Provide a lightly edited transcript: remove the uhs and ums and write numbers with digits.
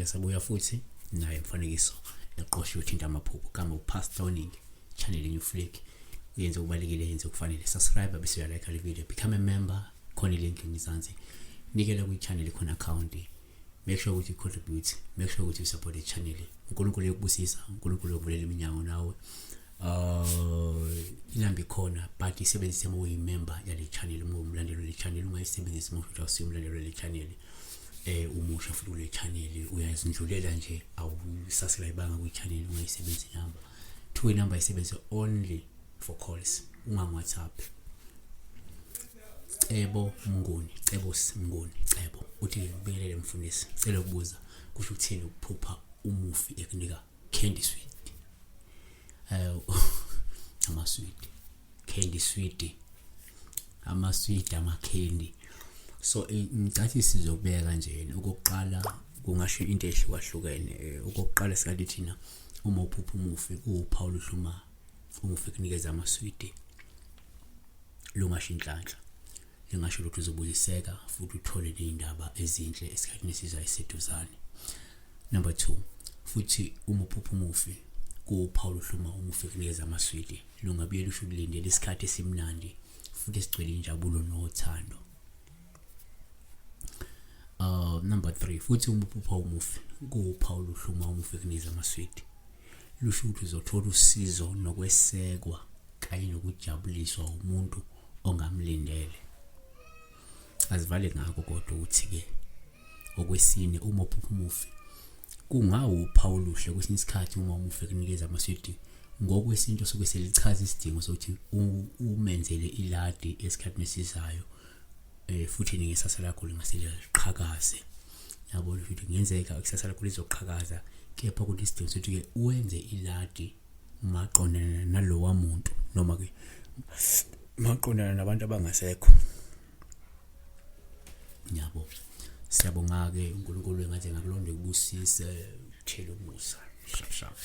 Saphinde sabuya futhi naye umfanekiso eqoshiwe uthinta amaphupho kama uPastor Oningi channel New Flick uyenze okubalekile yenze okufanele subscribe bese uyalike le video become a member khona ilink ngizansi nikela kwi channel khona account make sure ukuthi you contribute make sure ukuthi you support the channel uNkulunkulu uyokubusisa uNkulunkulu uyokuvulela iminyango nawe inamba ikhona but isebenzise uma uyimember yale channel uma umlandeli le channel ungayisebenzisi uma uthi awusiyo umlandeli le channel umusha futhi kule channel uyazindlulela nje awusasela kwi channel ungayisebenzisi inamba two inamba isebenze only for calls ungangi WhatsApp. Cebo Mnguni, Cebo Mnguni, Cebo uthi ngibingelele mfundisi, cela ukubuza kusho ukuthini ukuphupha umufi ekunika candy sweet, ama sweet, candy sweet, ama sweet, ama candy. So ngicathi sizokubeka kanjena. Okokuqala kungasho into ehlukahlukene. Okokuqala singathi thina uma uphupha umufi kuwuphawu oluhluma umufi kunikeza amaswidi, lungasho inhlanhla, lingasho ukuthi uzobuyiseka futhi uthole nezindaba ezinhle esikhathini esizayo eseduzane. Number 2, futhi uma uphupha umufi kuwuphawu oluhluma umufi kunikeza amaswidi, lungabuye lusho ukulindela isikhathi esimnandi futhi esigcwele injabulo nothando. Number 3, futhi uma uphupha umufi kuwuphawu oluhluma umufi kunikeza amaswidi, lusho ukuthi uzothola usizo nokwesekwa kanye nokujabuliswa umuntu ongamlindele. Azivale ngakho kodwa ukuthi-ke okwesine uma uphupha umufi kungawuphawu oluhle kwesinye isikhathi uma umufi ekunikeza amaswidi ngokwesintu suke selichaza isidingo sokuthi umenzele iladi esikhathini esizayo, futhi ngesasa lakho lingase liqhakaze. Yabona ukuthi kungenzeka ikusasa lakho lizoqhakaza, kepha kunesidingo sokuthi-ke wenze iladi maqondana nalowa muntu noma ke maqondana nabantu abangasekho. Yabo, siyabonga ke uNkulunkulu engathi ngakulonde kubusise uthele umusa. Shap shap.